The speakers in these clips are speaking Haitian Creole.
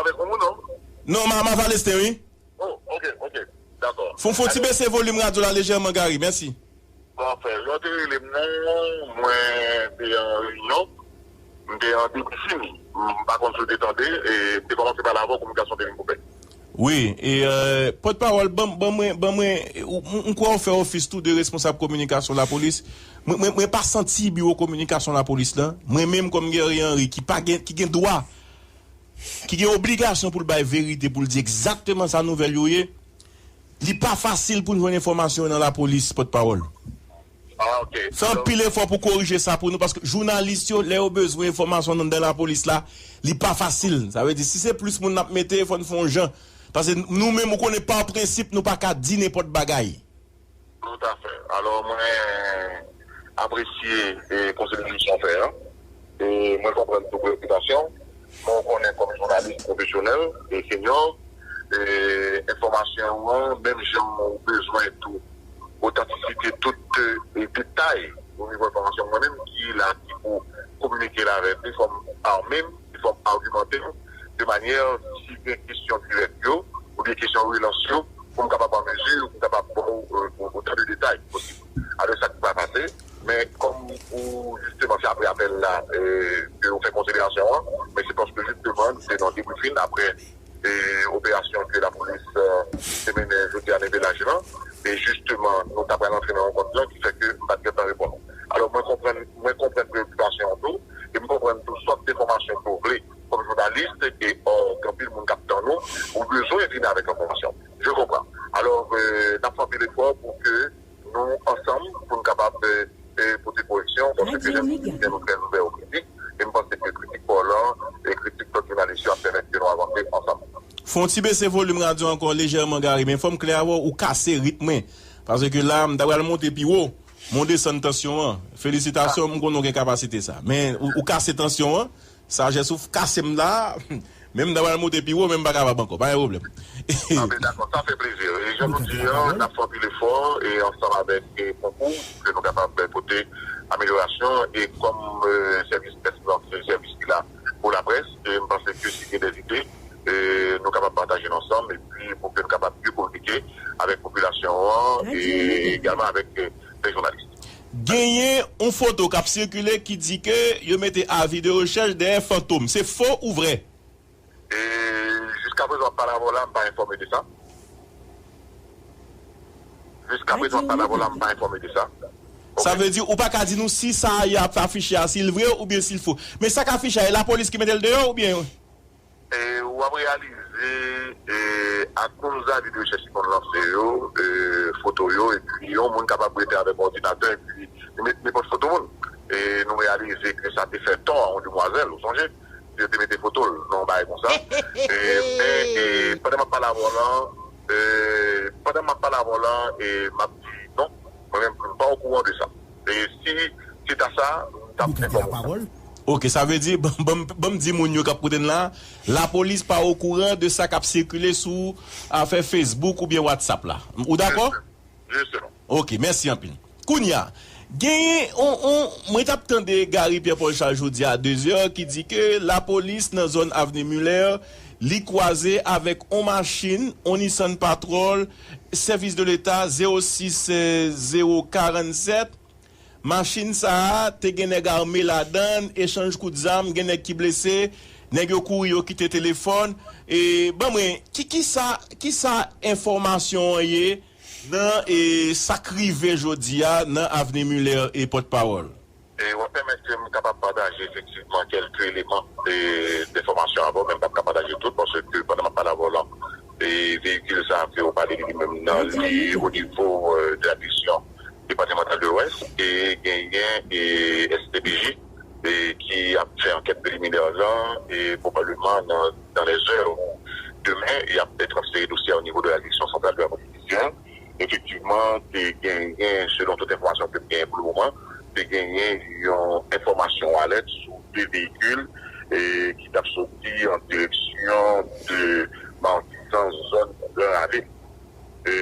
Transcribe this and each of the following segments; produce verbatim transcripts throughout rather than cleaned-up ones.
Avèk yon moun, non? Non, m a, m a Valesten, wi. Oh, ok, ok. Dakò. Fon, fon ti bese volim radyo la lejèman, Gary. Mèsi. Bon, frè, lè w te rele m nan, mwen te an reyinyon, m te an debrifing. M pa konn si w te tande, e m te kòmanse pale avè w, kominikasyon te vin koupe. Wi, e, euh, pòtpawòl, ban, ban mwen, ban mwen, ou, m, m kwè w fè ofis tou de responsab kominikasyon lapolis. Mwen, mwen, mwen pa santi biwo kominikasyon lapolis la. Mwen menm kòm Guerrier Henry, ki pa gen, ki gen dwa, ki gen obligasyon pou l bay verite, pou l di egzakteman sa nouvèl yo ye, li pa fasil pou n jwenn enfòmasyon yo nan lapolis, pòtpawòl. Ah, ok. Fè anpil efò pou korije sa pou nou, paske jounalis yo, lè yo bezwen enfòmasyon anndan lapolis la, li pa fasil. Sa vle di, si se plis moun n ap mete, fò n fè yon jan. Paske nou menm, ou konnen, pa prensip, nou pa ka di nenpòt bagay. Toutafè. Alò, mwen apresye, e, konsiderasyon w fè an. E mwen konprann tou preokipasyon w. Mwen konnen kòm jounalis pwofesyonèl e senyò, e enfòmasyon w an, menm jan w bezwen tou otantisite tout, e, detay o nivo enfòmasyon mwen menm ki la ki pou kominike l avè m, fò m ame m, fò m agimante m, de manyè si gen kesyon dirèk yo, oubyen kesyon relans yo, pou m kapab an mezi, pou m kapab ba w, e, otan de detay posib. Alò, sa ki pa pase, men kòm ou jisteman fè apre apèl la, e, ke ou fè konsiderasyon an, men se paske jisteman nou te nan debrifing apre, e, operasyon ke lapolis, e, te mennen jodi a nan vilaj lan, e jisteman nou ta pral antre nan rankont lan, ki fè ke m pa t gentan reponn ou. Alò, mwen konprann, mwen konprann preokipasyon w tou, e m konprann tou sòt enfòmasyon ke w vle kòm jounalis, e, ò, gen anpil moun k ap tann ou, ou bezwen vin avèk enfòmasyon. Je comprends. Alò, e, n ap fè anpil efò pou ke nou ansanm, pou n kapab, e, e, pote koreksyon, paske jan nou fè nou fè ouvè yo kritik, e m panse ke kritik pa w lan, e kritik lòt jounalis yo ap pèmèt ke nou avanse ansanm. Fè yon ti bese volim radyo ankò lejèman, Gary, men fò m klè avè w, ou kase ritm mwen. Paske la, m ta pral monte pi wo, men w desann tansyon an. Felisitasyon, m konnen w gen kapasite sa. Men ou, ou kase tansyon an, sajès ou kase m la, men m ta pral monte pi wo, men m pa kapab ankò, pa gen pwoblèm. Ah, ben, dakò, sa fè plezi. E jan nou di an, n ap fè anpil efò, e ansanm avèk, e konkou, ke nou kapab pote amelyorasyon, e kòm, e, sèvis près lan, se sèvis ki la pou laprès, e m panse ke si gen de ide, e, nou kapab pataje l ansanm, epi pou ke nou kapab mieux communiquer avèk popilasyon an, e egalman avèk, e, lè jounalis. Genyen yon foto k ap sikile ki di ke yo mete avi de rechèch dèyè Fantom. Se fo ou vrè? E jiskaprezan, m ap pale avè w la, m pa enfòme de sa. Jiskaprezan, m ap pale avè w la, m pa enfòme de sa. Sa vle di, ou pa ka di nou si sa y ap afiche a, si l vre oubyen si l fo. Men sa k afiche a, e lapolis ki mete l deyò oubyen? E w ap reyalize, e, akoz avi de rechèch ki konn lanse yo, e, foto yo, epi yon moun kapab rete avèk òdinatè, epi li met nenpòt foto moun. E nou reyalize ke sa te fè tò a yon demwazèl, ou sonje? Yo te mete foto l nan yon bagay konsa. E, men, e, pandan m ap pale avè w lan, e, pandan m ap pale avè w lan, e, m ap di non, mwen menm, m pa okouran de sa. E si se ta sa, m t ap enfòme w. Ok, sa vle di, ban, ban, ban m di moun yo k ap koute n la, lapolis pa okouran de sa k ap sikile sou afè Facebook oubyen WhatsApp la. Ou dakò? Jisteman. Ok, mèsi anpil. Kounye a, genyen on, on, mwen t ap tande Gary Pierre Paul Charles jodi a de zè ki di ke lapolis nan zòn Avni Muller, li kwaze avèk on machin, on Nissan Patrol, Service de l'État zewo sis zewo karannsèt. Machin sa a te gen nèg ame ladan l, echanj kout zam, gen nèg ki blese, nèg yo kouri, yo kite telefòn. E, ban mwen, ki, ki sa, ki sa enfòmasyon an ye nan, e, sa k rive jodi a nan Avni Muller e pòtpawòl? E w ap pèmèt ke m kapab pataje efektivman kèlke eleman, e, de enfòmasyon avè w, men m p ap ka pataje tout, paske pandan m ap pale avè w lan, e, veyikil sa a ke w pale de li menm nan, li o nivo, e, de la division départementale de l'Ouest, e genyen, e, S T P J, e, ki ap fè ankèt preliminè lan, e, probableman nan, dans les heures ou demen, y ap transfere dosye a o nivo de la direction centrale de la police judiciaire. Efektivman, te genyen, selon tout enfòmasyon ke m genyen pou le moman, te genyen yon enfòmasyon alèt sou de veyikil, e, ki t ap soti an direksyon de Matisan, zòn Gran Ravin. E,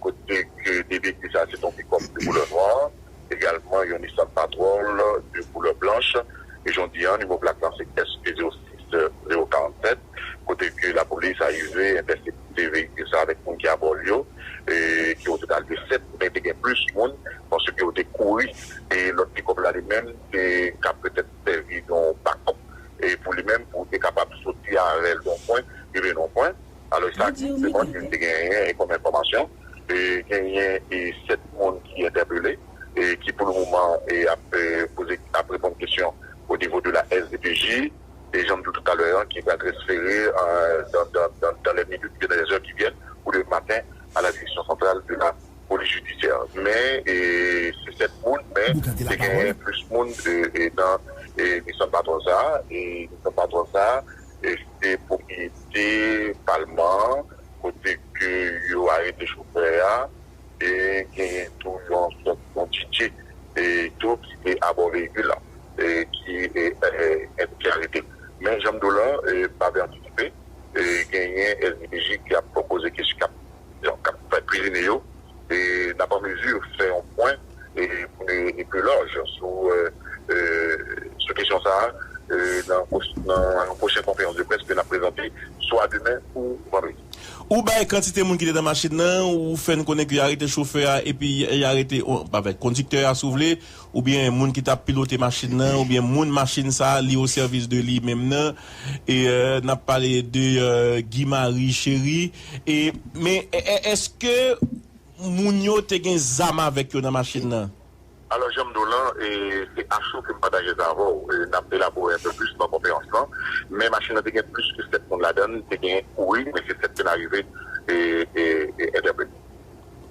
kote ke de veyikil sa, se yon pikòp de koulè nwa, egalman yon Nissan Patrol de koulè blanch, e jan w di an, nimewo plak lan se S P zewo sis zewo karannsèt, kote ke paralèl yon pwen, rive nan yon pwen. Alò, sa ki se mwen ki te genyen e kòm enfòmasyon, e genyen e sèt moun ki entèpele, e ki pou le moman e ap e, poze, ap reponn kesyon o nivo de la S D P J, e jan m di w toutalè an, ki va transfere euh, dans, dans, dans, dans les minutes, dans les heures qui viennent, ou le matin, à la direction centrale de la police judiciaire. Men e, se sèt moun, men te genyen plis moun e, e, nan e, Nissan Patrol sa, e Nissan Patrol sa, e se pwopriyete palman an, kote ke yo arete chofè a, e genyen tou yon sòt yon D J e tou ki te abò veyikil la, e ki e, e, e, ki arete. Men jan m di w lan, e, pa vle antisipe, e genyen S D P J ki ap poze kesyon, k ap, k ap fè kwizine yo, e n ap an mezi fè yon pwen e pou nou epi lòj sou e, e, sou kesyon sa a e, nan, pwos- nan yon pwochen konferans de près ke n ap prezante swa demen ou vandredi. Ou bay kantite moun ki te nan machin nan, ou fè n konnen ke y arete chofè a epi y arete, o, pa vre, kondiktè a si w vle, oubyen moun ki t ap pilote machin nan, oubyen moun machin sa a li o sèvis de li menm nan. E euh, n ap pale de euh, Guy Marie Chéry. E, men e- e- èske moun yo te gen zam avèk yo nan machin nan? Alò, jan m di w lan, e, se a cho ke m pataje sa avè w. E, n ap elabore enpe plis nan konferans lan. Men machin nan te gen plis ke sèt moun ladan l, te gen, wi, men se sèt ke n arive e, e, e entèpele.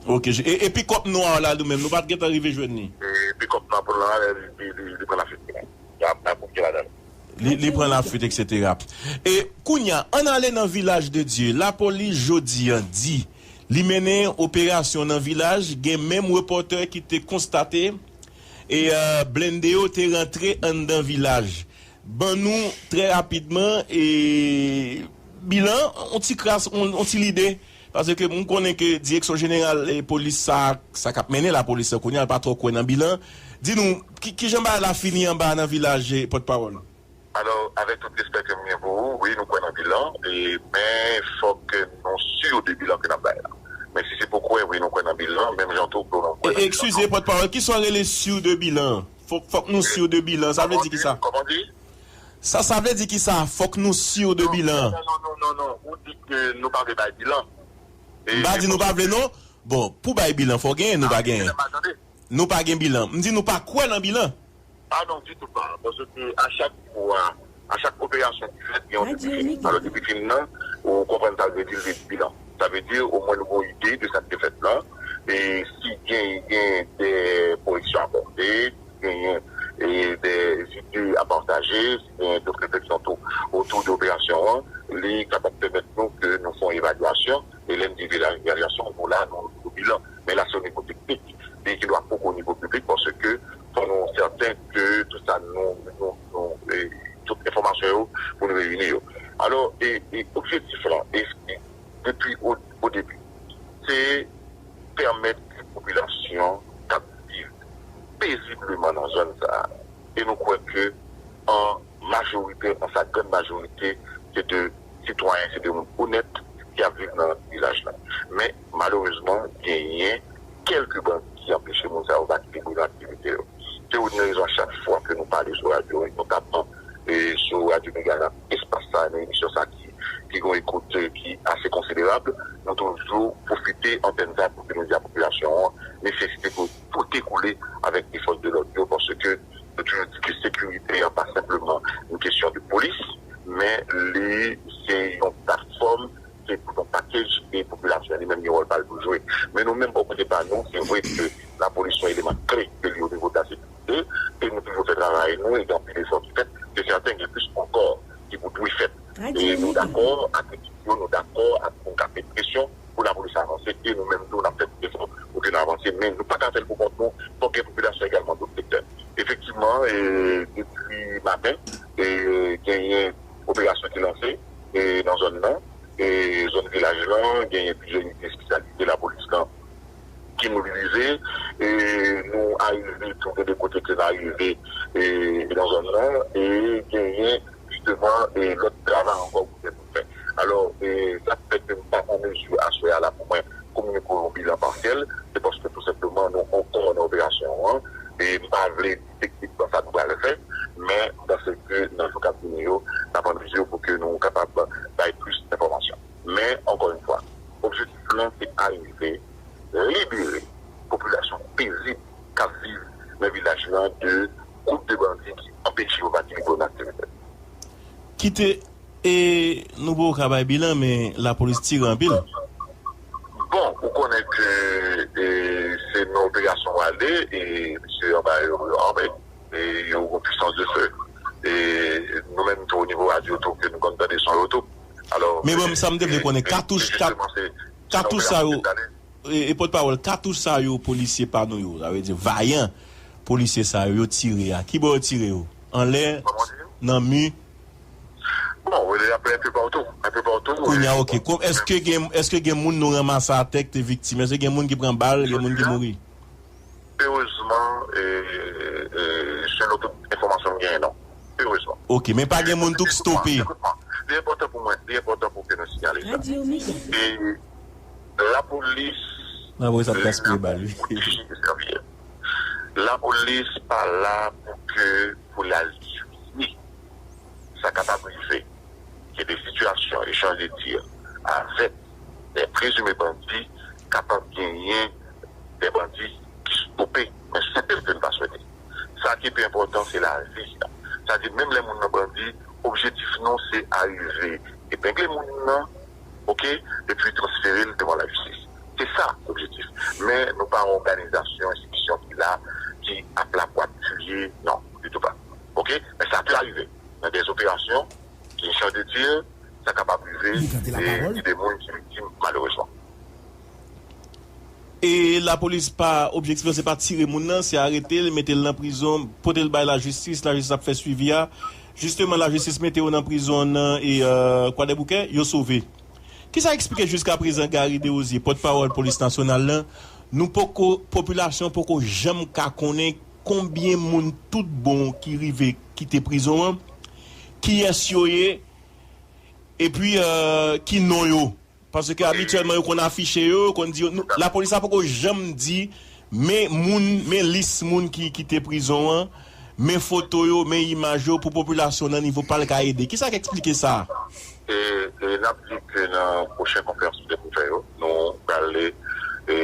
Ok, e, e pikòp nwa a la, nou menm, nou pa t gentan rive jwenn li? E pikòp nwa pou l la, li, li, li pran lafimen. Y a, y a moun ki ladan l. Li, li pran lafuit, et cetera. E kounye a, ann ale nan Vilaj de Dye. Lapolis jodi a di li mennen operasyon nan vilaj, gen menm repòtè ki te konstate e euh, blende yo te rantre anndan vilaj. Ban nou trè rapidman e bilan, on ti kras, on, on ti lide. Paske m konnen ke direksyon jeneral e polis sa, sa k ap mennen lapolis la kounye a, l pa twò kwè nan bilan. Di nou, ki, kijan bagay la fini anba nan vilaj, e, pòtpawòl? Alò, avèk tout respè ke m gen pou ou, wi, nou kwè nan bilan, e, men fòk nou si de bilan ke n ap bay la. Men si se pou kwè, wi, nou kwè nan bilan, menm jan tou pou nou kwè nan bilan. Eskize, pòtpawòl, kisa w rele si de bilan? Fòk, fòk nou si de bilan, sa vle di kisa? Kòman di? Sa, sa vle di kisa? Fòk nou si de bilan. Non, non, non, non, non. Ou di ke nou pa vle bay bilan. M pa di nou pa vle, non. Bon, pou bay bilan, fò genyen, nou pa genyen. Nou pa gen bilan. M di nou pa kwè nan bilan. Ah non, ditou pa. Paske a chak fwa, a chak operasyon ki fèt, gen yon debriefing. Alò, debriefing nan, ou konprann sa vle di, l vle di bilan. Sa vle di, omwen nou gen yon ide de sa k te fèt lan. E si gen, gen de koreksyon a pote, si genyen e de ide a pataje, si genyen dòt refleksyon tou otou de operasyon an, li kapab pèmèt nou ke nou fè yon evalyasyon. E lè m di evalyasyon, nou la, nou, nou bilan. Men la, se o nivo teknik. Li ki dwa poko o nivo piblik, paske fò nou sèten ke tout sa nou, nou, nou, e, tout enfòmasyon yo pou nou reyini yo. Alò, e, e objektif lan, e, e, depi o, o debi, se pèmèt ke popilasyon k ap viv pezibleman nan zòn sa a. E nou kwè ke an majorite, an sa grann majorite, se de sitwayen, se de moun onèt ki ap viv nan vilaj la. Men, malerezman, genyen kèlke bandi ki anpeche moun sa yo patisipe nan aktivite yo. Se pou rezon a chak fwa ke nou pale sou radyo, e notaman e, sou Radyo Mega nan espas sa, nan emisyon sa ki, ki gen yon ekout e, ki ase konsiderab, nou toujou pwofite antèn sa pou ke nou di a popilasyon an nesesite pou tout te koule avèk e fòs de lòd yo, paske nou toujou di ke sekirite an pa senpleman yon kesyon de polis, men li se yon platfòm, se tout yon pakèj e popilasyon an li menm gen wòl pa l pou l jwe. Men nou menm bò kote pa nou, se vre ke lapolis se yon eleman kle ke li o nivo de la sekirite, e nou toujou fè travay nou, e gen anpil efò ki fèt, se sèten gen plis ankò ki pou dwe fèt. E nou dakò ak etik yo, nou dakò ak pou n ka met presyon pou lapolis avanse, e nou menm tou n ap fè tout efò pou ke n avanse, men nou pa ka fè l pou kont nou, fòk gen popilasyon egalman, dòt sektè. Efektivman, e, depi maten, e, genyen operasyon ki lanse e, nan zòn nan, e, zòn vilaj lan, genyen plizyè inite espesyalize lapolis lan ki mobilize, e nou arive tou gen de kote ke n arive e, nan zòn nan, e genyen jisteman e, lòt travay ankò pou fè pou fè. Alò, e, sa k fè ke m pa an mezi aswè a la pou mwen kominike yon bilan pasyèl, se paske tou senpleman nou ankò nan operasyon an, e m pa vle di teknikman sa nou pral fè, men m panse ke nan jou k ap vini yo, n ap an mezi pou ke nou kapab Te, e, nou poko ka bay bilan, men lapolis tire anpil. Bon, ou konnen ke e, se nan operasyon w ale, e misye anba yo, yo anbe, e yo gon pwisans de fe. E nou menm tou, o nivo radyo tou, ke nou konn tande son yo tou. Alò, Men bon, sa m te vle konnen, katouch, kat, katouch sa yo, e, e pòtpawòl, katouch sa yo, polisye pa nou yo, sa vle di vayan polisye sa yo, yo tire a. Ki bò yo tire yo? Anlè, nan mi? Bon, w ap enpe patou, enpe patou. Kounye a, oke. Èske gen, èske gen moun nou ranmase atè ki te viktim? Èske gen moun ki pran bal, gen moun ki mouri? Erezman, e, e, selon tout enfòmasyon m genyen, non. Erezman. Oke, men pa gen moun tou ki stope. Li enpòtan pou mwen, li enpòtan pou ke nou siyale sa. E lapolis. Lapolis ap gaspiye bal, wi. Lapolis pa la pou ke pou l al tiye. Sa kapab rive. Gen de sitiyasyon, echanj de tir avèk de prezime bandi, kapab genyen de bandi ki stope, men se tel ke n pa swete. Sa ki pi enpòtan, se lavi a. Sa di, menm lè moun nan bandi, objektif nou, se arive epengle moun nan, oke, epi transfere l devan lajistis. Se sa objektif. Men nou pa yon òganizasyon, enstitisyon ki la, ki ap la pou ap tiye, non, ditou pa. Oke? Men sa te arive nan de operasyon, ki echanj de tir, sa kapab rive, e gen de moun ki viktim, malerezman. E lapolis pa, objektif lan se pa tire moun nan, se arete l, mete l nan prizon, pote l bay lajistis, lajistis ap fè swivi a. Jisteman, lajistis mete yo nan prizon nan e, e, Kwadèboukè, yo sove. Kisa eksplike jiskaprezan Gary Desrosiers, pòtpawòl polis nasyonal lan, nou poko, popilasyon poko janm ka konnen konbyen moun tout bon ki rive kite prizon an, kiyès yo ye, epi e, ki non yo. Paske abityèlman yo konn afiche yo, yo konn di yo, nou, lapolis la poko janm di, men moun, men lis moun ki kite prizon an, men foto yo, men imaj yo pou popilasyon nan nivo pa l ka ede. Kisa k eksplike sa? E, e n ap di ke nan pwochen konferans nou te pou fè yo, nou prale e,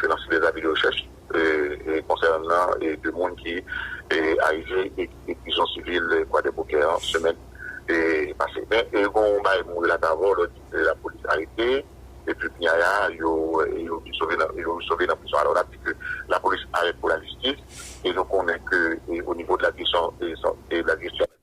lanse de zabi de rechèch e, e, konsènan e, de moun ki e, arive e, e prizon sivil e, Kwadèboukè an semèn e, pase. Men e, gon bagay mwen relate avè w, lè w di ke lapolis arete, epi kounye a yo, yo sove nan, yo sove nan prizon. Alò, n ap di ke lapolis arete pou lajistis, e nou konnen ke e, o nivo de la direksyon, e, e, la direksyon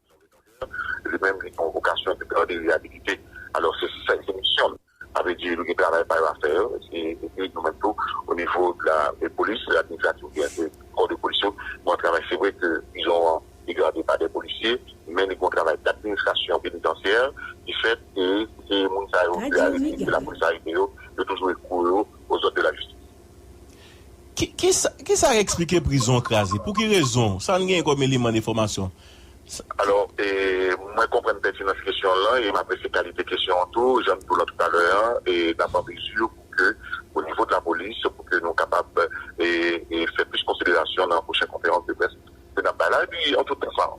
li menm, li gen yon vokasyon de gade reyabilite. Alò, se sa, se misyon l. Sa vle di, nou gen travay pa yo a fè, e, epi nou menm tou, o nivo de la, de polis, ladministratif oubyen de kò de polis yo, bon travay. Se vre ke prizon an degrade pa de polisye, men li gen yon travay d'administrasyon penitansyè ki fèt, e se moun sa yo ke arete, ke lapolis arete yo, yo toujou ekri yo aux ordres de la justice. Ki, ki sa, ki sa k eksplike prizon an kraze? Pou ki rezon? Sa n genyen kòm eleman enfòmasyon? Alò, e, mwen konprann pètinans kesyon w lan e m apresye kalite kesyon an tou, jan m di w lan toutalè an, e n ap an mezi pou ke, o nivo de lapolis, pou ke nou kapab e, e fè plis konsiderasyon nan pwochen konferans de près ke n ap bay la, epi an tout transparans.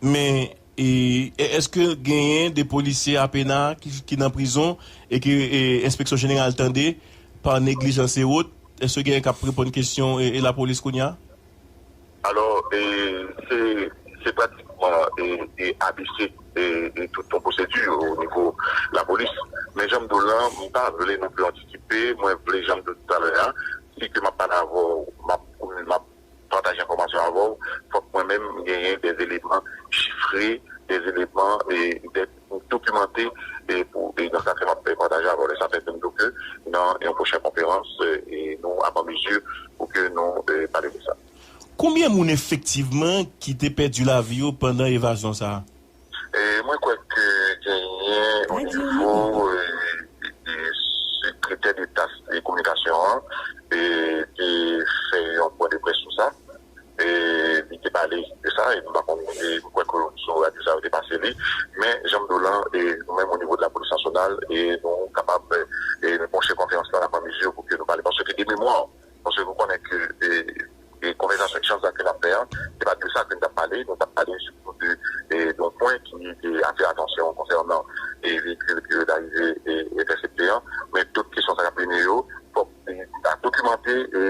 Men, e, e, èske genyen de polisye apena ki, ki nan prizon e ke e, enspeksyon jeneral tande pa neglijans e wot? Èske genyen k ap reponn kesyon e, e lapolis kounye a? Alò, e, se, se pratikman e, e A B C e, e tout yon pwosedi o nivo lapolis. Men jan m di w lan, m pa vle non pli antisipe. Mwen vle, jan m di w talè a, si ke m ap pale avè w, m ap, m ap pataje enfòmasyon avè w, fòk mwen menm m genyen de eleman chifre, de eleman e, de dokimante e pou e nan sa ke m ap pataje avè w. Sa fè ke m di w ke nan yon pwochen konferans, e, nou ap an mezi pou ke nou e, pale de sa. Konbyen moun efektivman ki te pèdi lavi yo pandan evazyon sa a? E mwen kwè ke genyen o nivo e, e, sekretè deta e kominikasyon an e, te fè yon pwen de près sou sa. E li te pale de sa, e nou pa konn, e mwen kwè ke sou radyo sa yo te pase li. Men, jan m di w lan, e nou menm o nivo de lapolis nasyonal, e nou kapab e, pwochen konferans lan, n ap an mezi pou ke nou pale. Paske de memwa, paske nou konnen ke e, e konvèsasyon, echanj sa ke n ap fè an, se pa de sa ke n t ap pale, nou t ap pale sitou de, e, de yon pwen ki te atire atansyon konsènan e, veyikil ki yo t arive e, entèsepte an. Men tout kesyon sa k ap vini yo, fòk e, ta dokimante e,